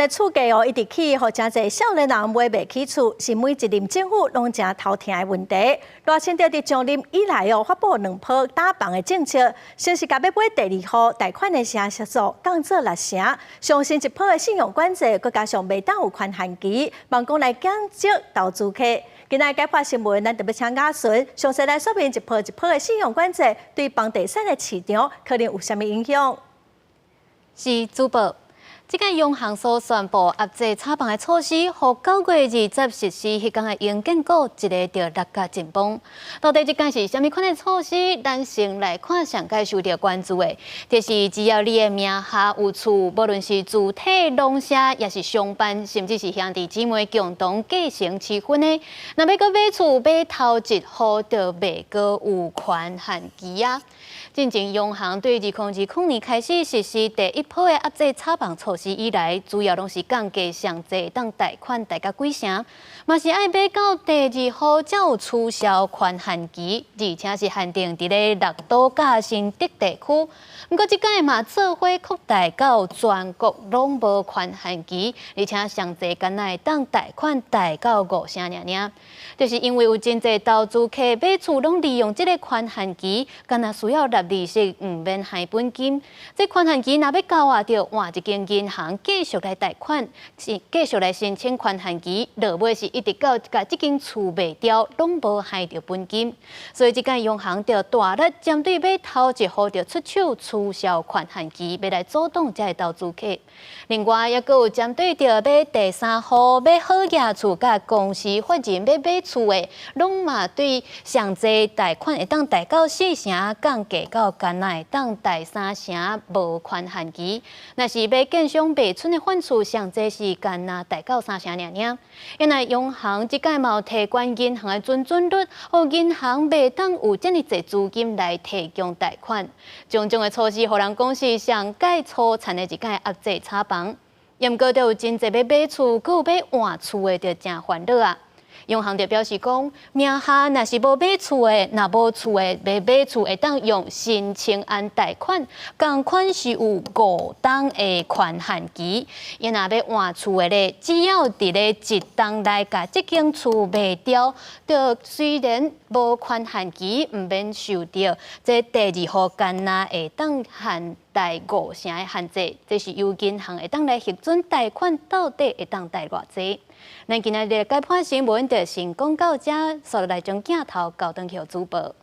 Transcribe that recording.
的厝價哦，一直起，予誠濟少年人買袂起厝，是每一任政府攏誠頭疼的問題。賴清德佇上任以來哦，發布兩波打房的政策，先是共欲買第二戶貸款的成數降做六成，上新一波的信用管制，閣加上袂當有寬限期，望講來減少投資客。今仔解破新聞，咱特別請雅純詳細來說明一波一波的信用管制對房地產的市場可能有啥物影響。是主播。這個央行所宣布壓制炒房的措施，予9月20實施彼工的鷹建股一下就落甲緊繃。到底這個是啥物款的措施？咱先來看上蓋受著關注的，就是只要你的名下有厝，無論是自體攏社，抑是相辦，甚至是兄弟姊妹共同繼承持分的，若欲閣買厝買頭一戶，就袂閣有寬限期啊！進前央行對2020年開始實施第一波的壓制炒房措施以來，主要攏是降低上濟當貸款貸甲幾成，嘛是愛買到第二戶才有取消寬限期，而且是限定佇咧六都佮新竹地區。毋過這擺嘛做伙擴大到全國攏無寬限期，而且上濟干焦會當貸款貸到五成爾爾。就是因為有真濟投資客買厝攏利用這個寬限期，干焦需要納利息，毋免還本金。這寬限期若欲到啊，就換一間銀行繼續來貸款，是繼續來申請寬限期，落尾是一直到共這間厝賣掉，攏無還著本金。所以這擺央行就大力針對買頭一戶就出手取消寬限期，欲來阻擋這个投資客。另外，抑閣有針對著買第三戶欲好額厝，佮公司法人欲買厝的，攏嘛對上濟貸款會當貸到四成，降低到干焦會當貸三成，無寬限期。若是買建商賣出的反厝，上濟是干焦貸到三成爾爾。因為央行這擺嘛有提懸銀行的存準率，予銀行袂當有遮爾濟資金來提供貸款。種種的措施，予人講是上蓋粗殘的一擺壓制炒房。毋過，就有真濟欲買厝，閣有欲換厝的，就誠煩惱啊！央行就表示講，名下若是無買厝的，若無厝的欲買厝，會當用申請案貸款，仝款是有五冬的寬限期。伊若欲換厝的咧，只要佇咧一冬內共這間厝賣掉，就雖然無寬限期，毋免受著這第二戶干焦會當限貸五成的限制，這是由銀行會當來核准貸款到底會當貸偌濟。咱今仔日解盤新聞就先講到這，紲落來將鏡頭交轉予主播。